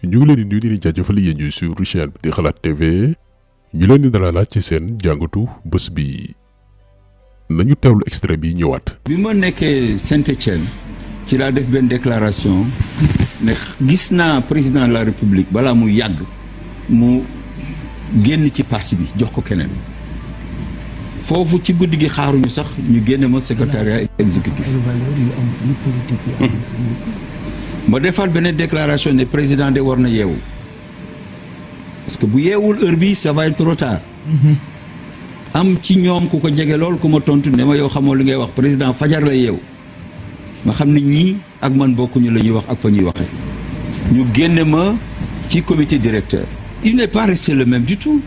ñu ngi leen di nuyu di leen jaajëfal yéen ñuy suivre chaîne bi di Xalaat TV ñu leen di dalalaat ci seen jàngatu bés bi nañu teewlu extrait bi ñëwaat. bi ma nekkee Saint-Étienne ci laa def benn déclaration ne gis naa président de la République balaa mu yàgg mu génn ci parti bi jox ko keneen foofu ci guddi gi xaaruñu sax ñu génne ma secrétariat exécutif. ma defaat beneen déclaration ne président de war na yeewu parce que bu yeewul heure bi ça va être trop tard. am ci ñoom ku ko jege lool ku ma tontu ne ma yow xamoo li ngay wax président fajar la yeewu ma xam ne ñii ak man bokkuñu la ñuy wax ak fa ñuy waxee. ñu génne ma ci comité directeur. il n'est pas resté le même du tout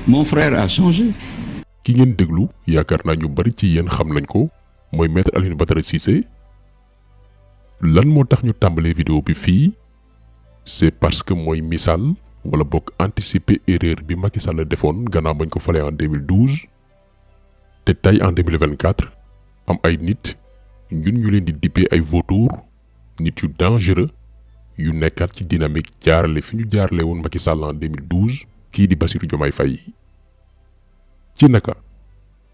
mon frère a changé. ki ngeen déglu yaakaar naa ñu bari ci yéen xam nañ ko mooy maître Alioune Badara Cissé. lan moo tax ñu tàmbalee vidéo bi fii c'est parce que mooy misaal wala bokk anticiper erreur bi Macky Sall defoon gannaaw bañ ko falee en 2012 te tey en 2024 am ay nit ñun ñu leen di dippee ay vautours nit yu dangereux yu nekkaat ci dynamique jaarale fi ñu jaarale woon Macky Sall en 2012 kii di Bassirou Diomaye Faye ci naka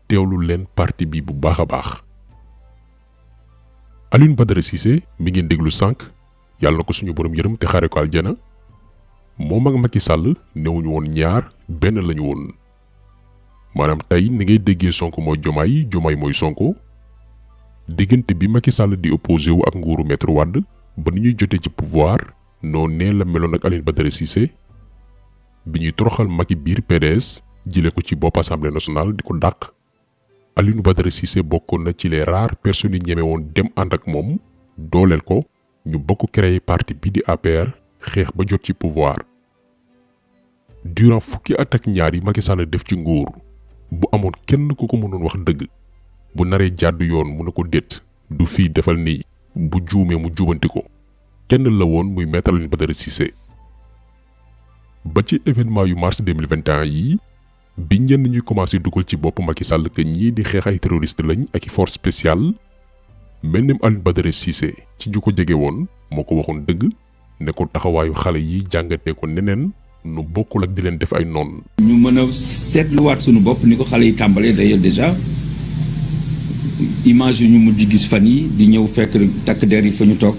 teewlu leen parti bi bu baax a baax. Alioune Badara Cissé mi ngeen déglu sànq yàlla na ko suñu borom yërëm te xaare ko aljana moom ak Macky Sall newuñu woon ñaar benn lañu woon maanaam tey ni ngay déggee Sonko mooy Diomaye Diomaye mooy Sonko diggante bi Macky Sall di opposé wu ak nguuru Maître Wade ba ni ñuy jotee ci pouvoir noonu nee la meloon ak Alioune Badara Cissé bi ñuy toroxal Macky biir PDS jëlee ko ci bopp assemblée nationale di ko dàq. Alioune Badara Cissé bokkoon na ci les rares personnes yi ñeme woon dem ànd ak moom dooleel ko ñu bokk créer parti bi di APR xeex ba jot ci pouvoir. durant fukki at ak ñaar yi Macky Sall def ci nguur bu amoon kenn ku ko mënoon wax dëgg bu naree jàddu yoon mu ne ko déet du fii defal nii bu juumee mu jubanti ko kenn la woon muy maître Alioune Badara Cissé. ba ci événement yu mars 2021 yi. bi ñenn ñuy commencé dugal ci bopp Macky Sall que ñii di xeex ay terroriste lañ ak i force spéciale mel ni Alioune Badara Cissé ci ñu ko jege woon moo ko waxoon dëgg ne ko taxawaayu xale yi jàngatee ko neneen nu bokkul ak di leen def ay noon. ñu mën a seetluwaat suñu bopp ni ko xale yi tàmbalee d'ailleurs déjà image yu ñu mujj gis fan yi di ñëw fekk takk der yi fa ñu toog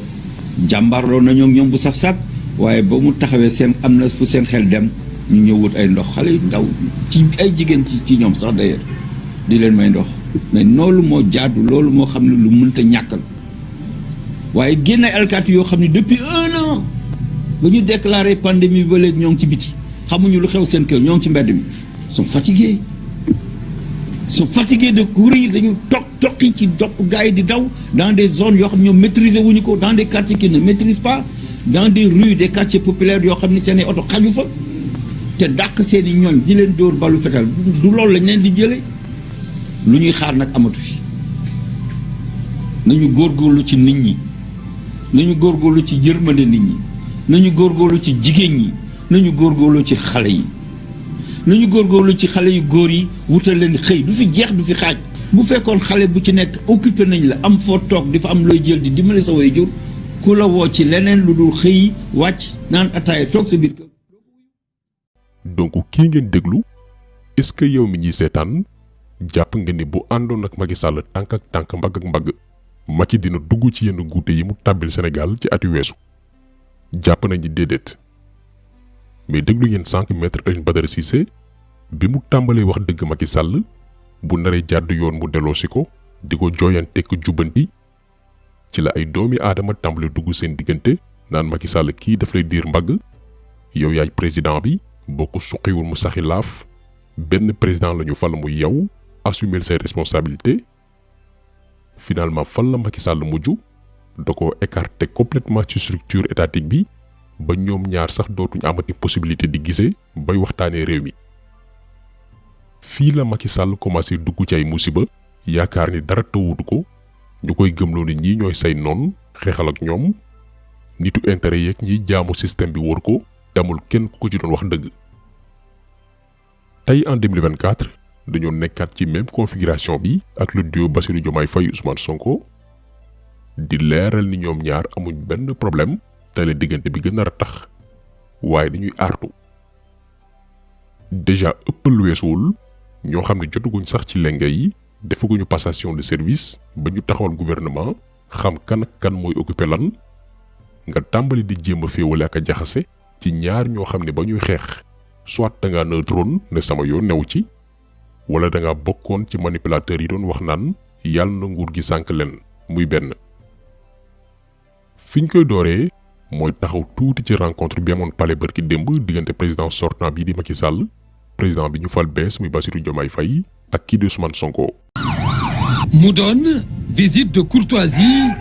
jàmbaarloo na ñoom bu saf-saf waaye ba mu taxawee seen am na fu seen xel dem. ñu ñëw wut ay ndox xale yu ndaw ci ay jigéen ci ñoom sax d'ailleurs di leen may ndox mais loolu moo jaadu loolu moo xam ne lu mënta ñàkkal waaye génn ay alkaati yoo xam ne depuis 1 an ba ñu déclaré pandémie ba léegi ñoo ngi ci biti xamuñu lu xew seen kër ñoo ngi ci mbedd mi sont fatigués de courir dañu toqi ci dopp gars yi di daw dans des zones yoo xam ne ñoom maîtriser wuñu ko dans des quartiers qui ne maîtrisent pas dans des rues des quartiers populaires yoo xam ne seen i oto xaju fa te dàq seen i ñooñ di leen dóor balu fetal du loolu lañ leen di jëlee lu ñuy xaar nag amatu fi nañu góorgóorlu ci nit ñi nañu góorgóorlu ci yërmande nit ñi nañu góorgóorlu ci jigéen ñi nañu góorgóorlu ci xale yi nañu góorgóorlu ci xale yu góor yi wutal leen xëy du fi jeex du fi xaaj bu fekkoon xale bu ci nekk occupé nañ la am foo toog di fa am looy jël di dimbali sa waajur ku la woo ci leneen lu dul xëy wàcc naan ataaya toog sa biir kër. donc kii ngeen déglu est-ce que yow mi ñuy seetaan jàpp nga ni bu àndoon ak Macky Sall tànk ak tànk mbagg ak mbagg Macky dina dugg ci yenn guute yi mu tàbbil Sénégal ci at yu weesu jàpp nañu déedéet mais déglu ngeen sànq maître Alioune Badara Cissé bi mu tàmbalee wax dëgg Macky Sall bu naree jàdd yoon mu delloosi ko di ko jooyanteeg jubbanti ci la ay doomi aadama tàmbale dugg seen diggante naan Macky Sall kii daf lay diir mbagg yow yaay président bi. boo ko suqiwul mu saxi laaf benn président la ñu fal muy yow assumer ses responsabilités finalement fan la Macky Sall mujj da ko écarté complètement ci structure étatique bi ba ñoom ñaar sax dootuñu amati possibilité di gisee bay waxtaanee réew mi. fii la Macky Sall commencé dugg ci ay musiba yaakaar ni dara tawutu ko ñu koy gëmloo ni ñii ñooy say noon xeexal ak ñoom nitu intérêt yeeg ñiy jaamu système bi wër ko. damul kenn ku ko ci doon wax dëgg tey en 2024 dañoo nekkaat ci même configuration bi ak le duo Bassirou Diomaye Faye Ousmane Sonko di leeral ni ñoom ñaar amuñ benn problème te la diggante bi gën a ratax waaye dañuy artu déjà ëppal weesuwul ñoo xam ne jotaguñ sax ci lenge yi defaguñu passation de service ba ñu taxawal gouvernement xam kan ak kan mooy occupé lan nga tàmbali di jéem a féewale ak a jaxase ci ñaar ñoo xam ne ba ñuy xeex soit da ngaa neutroon ne sama yoon new ci wala da ngaa bokkoon ci manipulateurs yi doon wax naan yàlla na nguur gi sànk leen muy benn. fiñ koy dooree mooy taxaw tuuti ci rencontre bi amoon palais bërki démb diggante président sortant bi di Macky Sall président bi ñu fal bees muy Bassirou Diomaye Faye ak kii di Ousmane Sonko. mu doon visite de courtoisie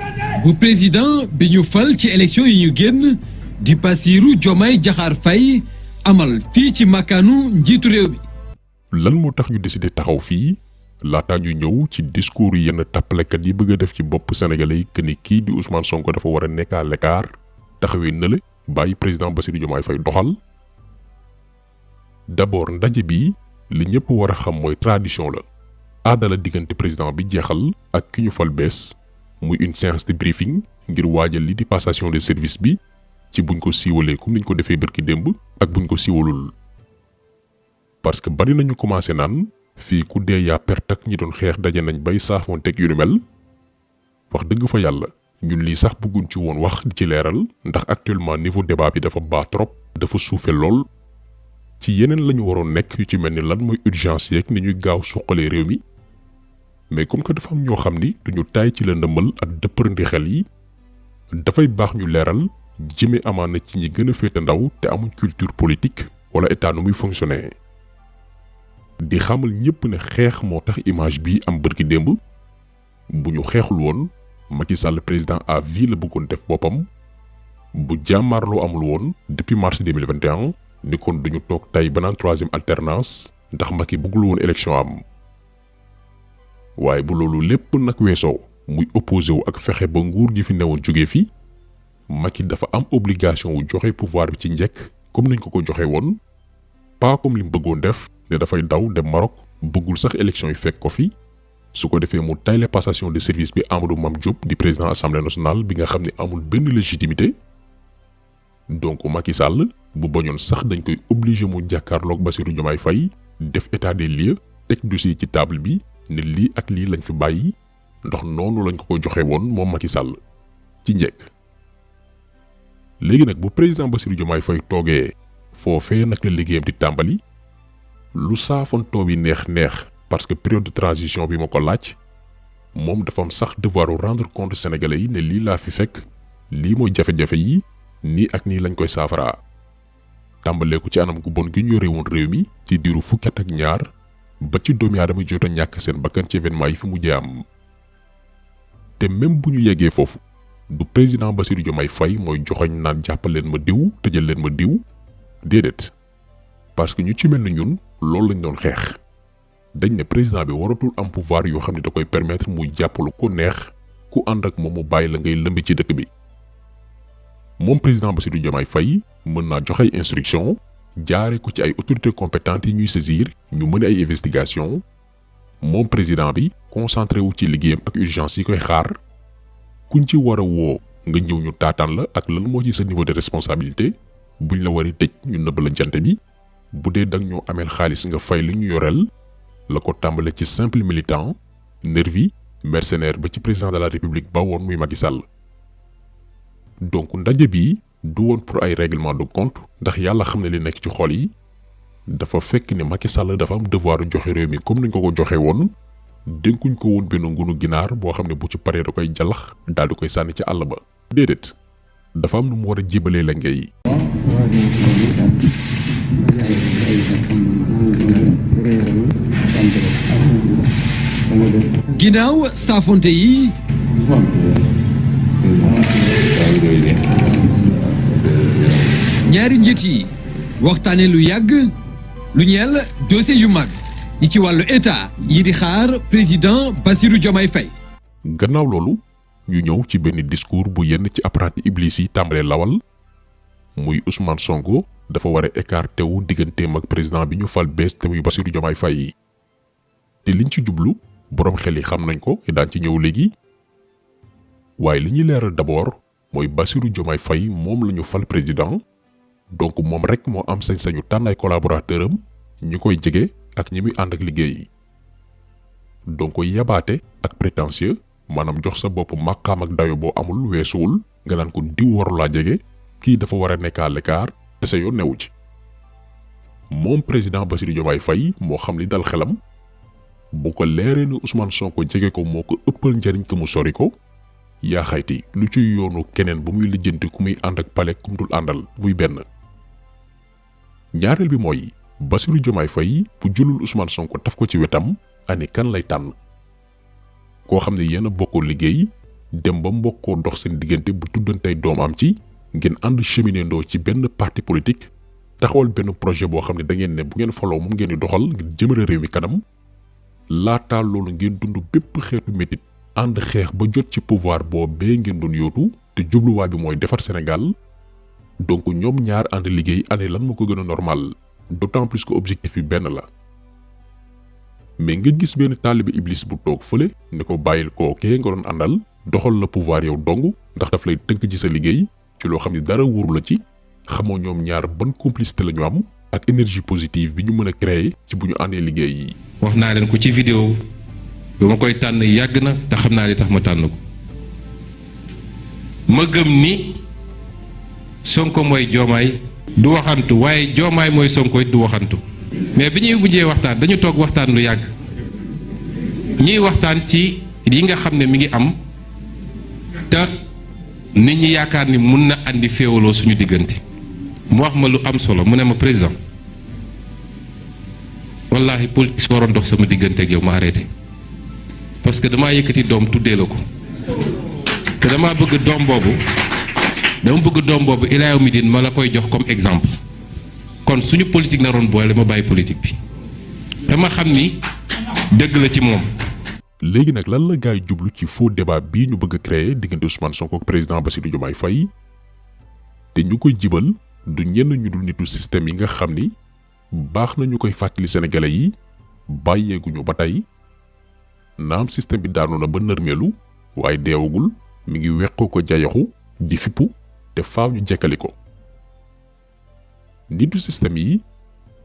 bu président bi ñu fal ci élection yi ñu génn di Bassirou Diomaye Diakhar Faye amal fii ci makkaanu njiitu réew bi. lan moo tax ñu décidé taxaw fii laataa ñu ñëw ci discours yi yenn tappalekat yi bëgg a def ci bopp sénégalais yi que ni kii di Ousmane Sonko dafa war a nekk à l'écart taxawee na la bàyyi président Bassirou Diomaye Faye doxal. d'abord ndaje bi li ñëpp war a xam mooy tradition la aada la diggante président bi jeexal ak ki ñu fal bees muy une séance de briefing ngir waajal li di passation de service bi ci buñ ko siiwalee comme niñ ko defee bërki démb ak buñ ko siiwalul. parce que bari nañu commencé naan fii ku dee yaa perte ak ñi doon xeex daje nañ bay saafoonteeg yu ni mel wax dëgg fa yàlla ñun lii sax bëgguñ ci woon wax di ci leeral ndax actuellement niveau débat bi dafa baa trop dafa suufe lool ci yeneen lañu waroon nekk yu ci mel ni lan mooy urgence yeeg ni ñuy gaaw suqalee réew mi mais comme que dafa am ñoo xam ni duñu taay ci la ndëmbal ak dëppërndi xel yi dafay baax ñu leeral jëme amaana ci ñi gën a féete ndaw te amuñ culture politique wala état nu muy fonctionner. di xamal ñëpp ne xeex moo tax image bi am bërki démb bu ñu xeexul woon Macky Sall président à vie la bëggoon def boppam bu jàmmaarloo amul woon depuis mars 2021 ni kon duñu toog tey ba naan troisième alternance ndax Macky bëggul woon élection am. waaye bu loolu lépp nag weesoo muy opposé wu ak fexe ba nguur gi fi newoon jógee fi Macky dafa am obligation wu joxe pouvoir bi ci njëkk comme nañ ko joxe woon pas comme li mu bëggoon def. ne dafay daw dem Maroc bëggul sax élection yi fekk ko fi su ko defee mu tayle passation de service bi Amadou Mame Diop di président assemblée nationale bi nga xam ne amul benn légitimité. donc Macky Sall bu bañoon sax dañ koy obligé mu jàkkaarloog Bassirou Diomaye Faye def état des lieux teg dossier ci table bi ne lii ak lii lañ fi bàyyi ndax noonu lañ ko joxe woon moom Macky Sall ci njëkk. léegi nag bu président Bassirou Diomaye Faye toogee foofee nag la liggéeyam di tàmbali. lu saafantoo bi neex parce que période de transition bi ma ko laaj moom dafa am sax devoiru rendre compte sénégalais yi ne lii laa fi fekk lii mooy jafe-jafe yi nii ak nii lañ koy saafaraa tàmbalee ko ci anam gu bon gi ñu yore woon réew mi ci diiru fukki at ak ñaar ba ci doomi aadama jot a ñàkk seen bakkan ci événement yi fi mujjee am. te même bu ñu yeggee foofu du président Bassirou Diomaye Faye mooy joxoñ naan jàppal leen ma diw tëjal leen ma diw déedéet parce que ñu ci mel ni ñun. loolu lañ doon xeex dañ ne président bi waratul am pouvoir yoo xam ne da koy permettre muy jàppalu ku neex ku ànd ak moom mu bàyyi la ngay lëmbi ci dëkk bi. moom président Bassirou Diomaye Faye mën naa joxe ay instruction jaare ko ci ay autorités compétentes yi ñuy saisir ñu mën ay investigation moom président bi concentré wu ci liggéeyam ak urgence yi koy xaar kuñ ci war a woo nga ñëw ñu taataan la ak lan moo ci sa niveau de responsabilité buñ la war a tëj ñu nëbb la jant bi. bu dee dag ñoo ameel xaalis nga fay li ñu yoreel la ko tàmbale ci simple militant nervi mercenaire ba ci président de la république ba woon muy Macky Sall. donc ndaje bi du woon pour ay règlement de compte ndax yàlla xam ne li nekk ci xol yi dafa fekk ne Macky Sall dafa am devoir joxe réew mi comme nañ ko joxe woon dénkuñ ko woon benn ngunu ginaar boo xam ne bu ci paree da koy jalax daal di koy sànni ci àll ba. déedéet dafa am nu mu war a jébalee la ngay. ginnaaw saafonte yi ñaari njiit yi waxtaane lu yàgg lu ñeel dossier yu mag yi ci wàllu état yi di xaar président Bassirou Diomaye Faye. gannaaw loolu ñu ñëw ci benn discours bu yenn ci apprenti iblis yi tàmbalee lawal muy Ousmane Sonko dafa war a écarté wu digganteem ak président bi ñu fal bees te muy Bassirou Diomaye Faye te liñ ci jublu boroom xel yi xam nañ ko daan ci ñëw léegi waaye li ñuy leeral d'abord mooy Bassirou Diomaye Faye moom la ñu fal président donc moom rek moo am sañ-sañu tànn ay collaborateur am ñi koy jege ak ñi muy ànd ak liggéey donc yabaate ak prétentieux maanaam jox sa bopp màqaam ak dayo boo amul weesuwul nga naan ko diw waru laa jege kii dafa war a nekk à l'écart te sa yoon newu ci moom président Bassirou Diomaye Faye moo xam li dal xelam bu ko leeree ne Ousmane Sonko jege ko moo ko ëppal njariñ ko mu sori ko yaa xayti lu ci yoonu keneen bu muy lijjanti ku muy ànd ak pale kum dul àndal muy benn. ñaareel bi mooy Bassirou Diomaye Faye bu jëlul Ousmane Sonko taf ko ci wetam ani kan lay tànn koo xam ne yéen a bokkoo liggéey dem ba mbokkoo dox seen diggante bu tuddantey doom am ci ngeen ànd cheminendoo ci benn parti politique taxawal benn projet boo xam ne da ngeen ne bu ngeen faloo moom ngeen di doxal ngir jëmale réew mi kanam laataa loolu ngeen dund bépp xeetu métit ànd xeex ba jot ci pouvoir boobee ngeen doon yóotu te jubluwaay bi mooy defar Sénégal donc ñoom ñaar ànd liggéey année lan moo ko gën a normal d'autant plus que objectif bi benn la mais nga gis benn taalibe iblis bu toog fële ne ko bàyyil kookee nga doon àndal doxal la pouvoir yow dong ndax daf lay tënk ci sa liggéey ci loo xam ne dara wóoru la ci xamoo ñoom ñaar ban complicité la ñu am ak énergie positive bi ñu mën a créer ci bu ñu àndee liggéey yi. wax naa leen ko ci vidéo bi ma koy tànn yàgg na te xam naa li tax ma tànn ko ma gëm ni Sonko mooy Diomaye du waxantu waaye Diomaye mooy Sonko du waxantu mais bi ñuy mujjee waxtaan dañu toog waxtaan lu yàgg ñuy waxtaan ci yi nga xam ne mi ngi am te nit ñi yaakaar ni mun na andi féewaloo suñu diggante mu wax ma lu am solo mu ne ma président wallahi politique su waroon dox sama diggante ak yow ma arrêté parce que damaa yëkkati doom tuddee la ko te dama bëgg doom boobu ilaa yawmi diin ma la koy jox comme exemple kon suñu politique naroon boole ma bàyyi politique bi dama xam ni dëgg la ci moom. léegi nag lan la gars yi jublu ci faux débat bii ñu bëgg a créer diggante Ousmane Sonko ak président Bassirou Diomaye Faye te ñu koy jibal du ñenn ñu dul nitu système yi nga xam ni baax na ñu koy fàttali sénégalais yi bàyyeeguñu ba tey naam système bi daanu na ba nërmeelu waaye deewagul mi ngi weqoo ko jayaxu di fippu te faaw ñu jekkali ko. nitu système yi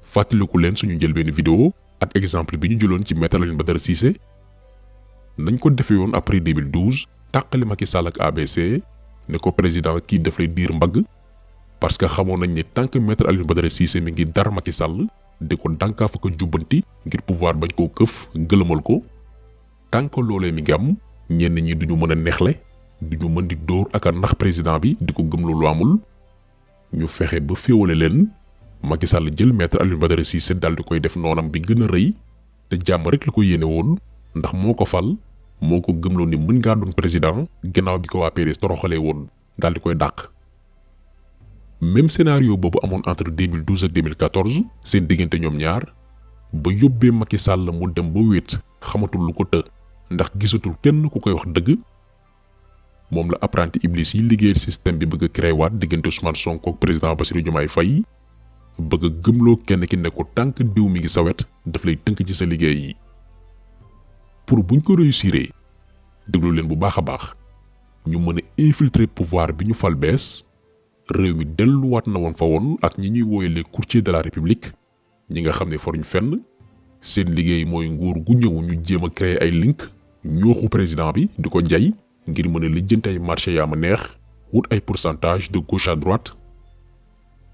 fàttaliku leen suñu jël benn vidéo ak exemple bi ñu jëloon ci Maître Alioune Badara Cissé nañ ko defee woon après 2012 tàqali Macky Sall ak ABC ne ko président kii daf lay diir mbagg parce que xamoon nañ ne tant que Maître Alioune Badara Cissé mi ngi dar Macky Sall di ko dànkaafu ko jubbanti ngir pouvoir bañ koo këf gëlëmal ko tant que loolee mi ngi am ñenn ñi duñu mën a neexle duñu mën di dóor ak a nax président bi di ko gëm lu amul ñu fexe ba féewale leen Macky Sall jël Maître Alioune Badara Cissé dal di koy def noonam bi gën a rëy te jàmm rek la ko yéene woon ndax moo ko fal moo ko gëmloo ni mën ngaa doon président gannaaw bi ko waa PDS toroxalee woon daal di koy dàq. même scénario boobu amoon entre 2012 ak 2014 seen diggante ñoom ñaar ba yóbbee Macky Sall mu dem ba wéet xamatul lu ko të ndax gisatul kenn ku koy wax dëgg moom la apprenti iblis yi liggéeyal système bi bëgg a créé waat diggante Ousmane Sonko ak président Bassirou Diomaye Faye bëgg a gëmloo kenn ki ne ko tànk diw mi ngi sa wet daf lay tënk ci sa liggéey yi. pour buñ ko réussiree déglu leen bu baax a baax ñu mën a infiltrer pouvoir bi ñu fal bees réew mi delluwaat na woon fa woon ak ñi ñuy wooye les courtiers de la république ñi nga xam ne foruñ fenn seen liggéey mooy nguur gu ñëw ñu jéem a créer ay link ñooxu président bi di ko jay ngir mën a lijjanti ay marché yaa ma neex wut ay pourcentage de gauche à droite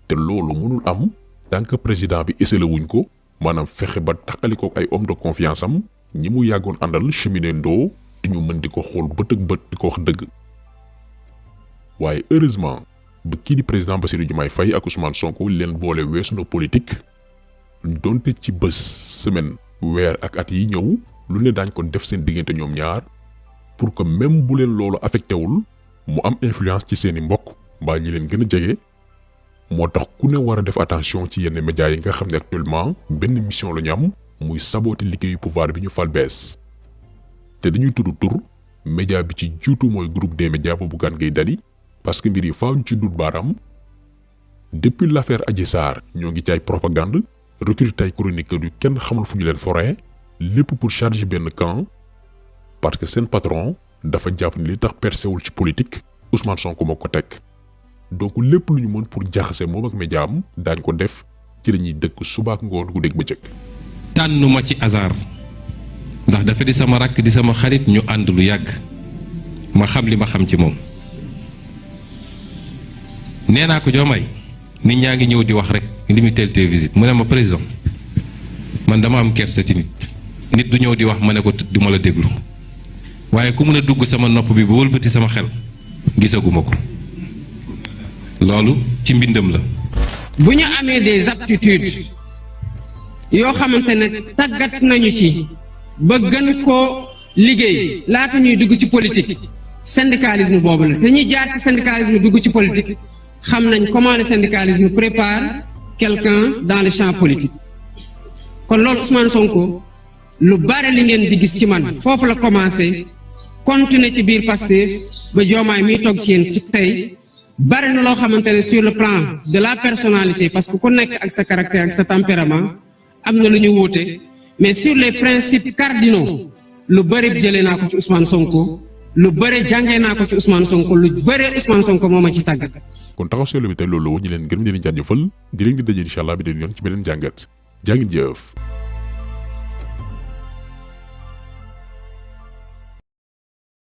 te loolu mënul am tant que président bi esselé wuñ ko maanaam fexe ba taqaliko ay homme de confiance am ñi mu yàggoon àndal cheminendoo te ñu mën di ko xool bët ak bët di ko wax dëgg. waaye heureusement ba kii di président Bassirou Diomaye Faye ak Ousmane Sonko leen boole weesu na politique donte ci bés semaine weer ak at yi ñëw lu ne daañ ko def seen diggante ñoom ñaar pour que même bu leen loolu affecté wul mu am influence ci seeni mbokk mbaa ñi leen gën a jege moo tax ku ne war a def attention ci yenn médias yi nga xam ne actuellement benn mission la ñu am muy saboter liggéeyu pouvoir bi ñu fal bees te dañuy tudd tur média bi ci jiitu mooy groupe des médias bu Bougane Gueye Dany parce que mbir yi faaw ñu ci dut baaraam depuis l'affaire Adji Sarr ñoo ngi ci ay propagande recruter ay chroniqueurs yu kenn xamul fu ñu leen foree lépp pour charger benn camp parce que seen patron dafa jàpp ni li tax percé wul ci politique Ousmane Sonko moo ko teg donc lépp lu ñu mën pour jaxase moom ak média am daañ ko def ci la ñuy dëkk suba ak ngoon guddeeg bëccëg. tànnuma ci hasard ndax dafa di sama rakk di sama xarit ñu ànd lu yàgg ma xam li ma xam ci moom nee naa ko Diomaye nit ñaa ngi ñëw di wax rek li mu teel visite mu ne ma président man dama am kersa ci nit du ñëw di wax ma ne ko du ma la déglu waaye ku mën a dugg sama nopp bi ba wëlbati sama xel gisaguma ko loolu ci mbindam la. bu ñu amee des aptitudes yoo xamante ne tàggat nañu ci ba gën koo liggéey laata ñuy dugg ci politique syndicalisme boobu la te ñuy jaar ci syndicalisme dugg ci politique xam nañ comment le syndicalisme prépare quelqu'un dans le champ politique. kon loolu Ousmane Sonko lu bare li ngeen di gis ci man foofu la commencé continuer ci biir Pastef ba Diomaye miy toog ci yéen ci tey. bari na loo xamante ne sur le plan de la personnalité parce que ku nekk ak sa caractère ak sa tempérament am na lu ñu wuute mais sur les principes cardinaux lu bëri jëlee naa ko ci Ousmane Sonko lu bëri jàngee naa ko ci Ousmane Sonko lu bëri Ousmane Sonko moo ma ci tàggat. kon taxaw seetlu bi tey loolu ñu leen gërëm di leen jaajëfal di leen di daje incha allah bi den yoon ci beneen jàngat jaa ngeen jëf.